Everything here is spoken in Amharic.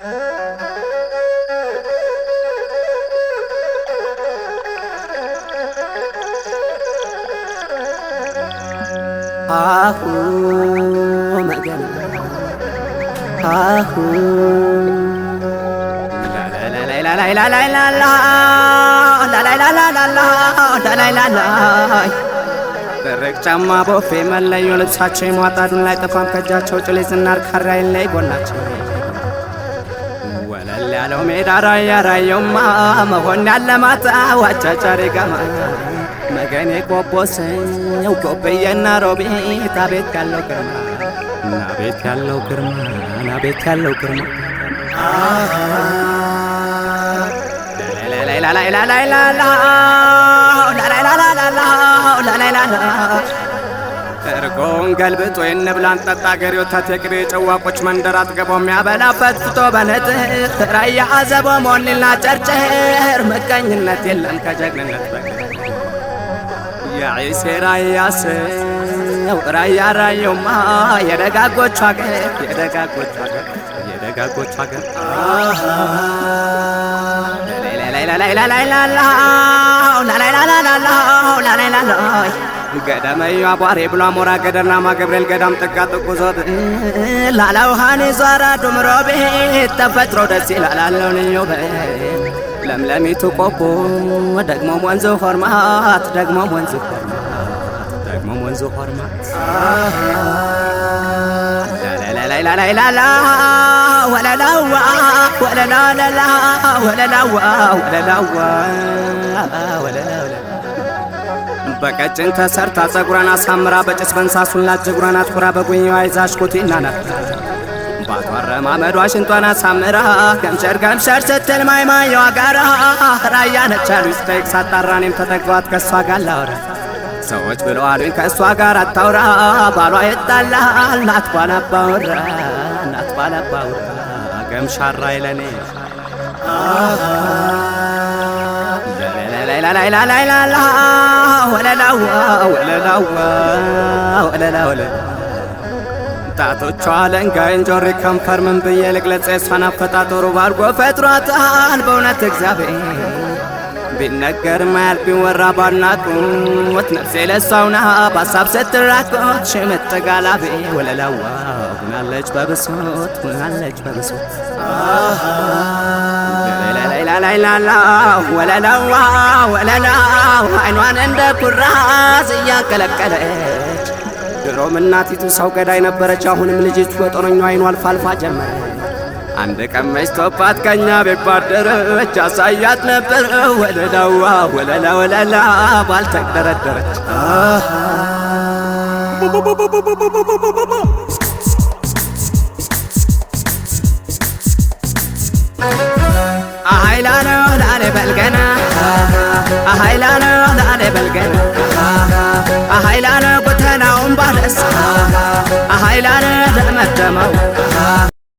አሁ መገና አሁ ደረቅ ጫማ ቦፌ መለዮ ልብሳቸው የሟጣዱን ላይ ጠፋም ከእጃቸው ጭሌ ዝናር ካራይን ላይ ጎናቸው ወለል ያለው ሜዳ ራያ ራየውማ መሆን ያለማታ ዋጫጫሪ ገማ መገኔ ቆቦሰው ቆብዬና ሮቤት አቤት ያለው ግርማ ናቤት ያለው ግርማ ናቤት ያለው ግርማ እርጎን ገልብጦ የንብላን ጠጣ ገሬ ወተት የቅቤ ጨዋቆች መንደር አጥገቦ የሚያበላ ፈትፍቶ በነጥር ራያ አዘቦ ሞኒና ጨርጨር ምቀኝነት የለም ከጀግንነት በቀር የዒሴ ራያ ሰው ራያ ራየውማ የደጋጎቹ አገር የደጋጎቹ አገር የደጋጎቹ አገር ገዳመዩ አቧሬ ብሎ አሞራ ገደርናማ ገብርኤል ገዳም ጥጋ ጥቁዞት ላላውሃን ዟራ ዱምሮ ቤት ተፈጥሮ ደስ ይላል አለው ልዩ ለምለሚቱ ቆቦ ደግሞ ወንዙ ሆርማት ደግሞ ወንዙ ሆርማት ደግሞ ወንዙ ሆርማት ላላላላላላ ወለላዋ ወለላላላ ወለላዋ ወለላዋ ወለላ በቀጭን ተሰርታ ጸጉሯን አሳምራ በጭስ በንሳሱላት ጀጉሯን አትኩራ በጉኛዋ ይዛሽ ኮቴና ናት ባቷ አረማመዷ ሽንጧን አሳምራ ገምሸር ገምሸር ስትል ማይማየዋ ጋራ ራያ ነች አሉኝ ስጠይቅ ሳጣራ እኔም ተጠግቧት ከእሷ ጋር ላውራ ሰዎች ብለው አሉኝ ከእሷ ጋር አታውራ ባሏ ይጣላል ናት ባላባውራ ናት ባላባውራ ገምሻራ ይለኔ ላላላላላላ ወለላዋ ወለላዋ ወለላ ጣቶቿ ለንጋ እንጆሪ ከንፈር ምን ብዬ ልግለጽ የሷን አፈጣጠሩ ባርጎ ፈጥሯታል በእውነት እግዚአብሔር ቢነገር ማያልቅ ቢወራ ባድናቆት ነፍሴ ለሷውና በሀሳብ ስትራቆት ሽምጥ ጋላቤ ወለላዋ ሁናለች በብሶት ሁናለች በብሶት ላላላላላ ወለላዋ ወለላዋ አይኗን እንደ ኩራዝ እያንቀለቀለች ድሮም እናቲቱ ሰው ገዳይ ነበረች። አሁንም ልጅቱ በጦረኛው አይኗ አልፋ አልፋ ጀመረ። አንድ ቀን መሽቶባት ከኛ ቤት ባደረች አሳያት ነበር ወለላዋ ወለላ ወለላ ባልተደረደረች። አሃይላነ ላሌ በልገና አሃይላነ ላሌ በልገና አሃይላነ ጎተናውን ባለስ አሃይላነ ደመደመው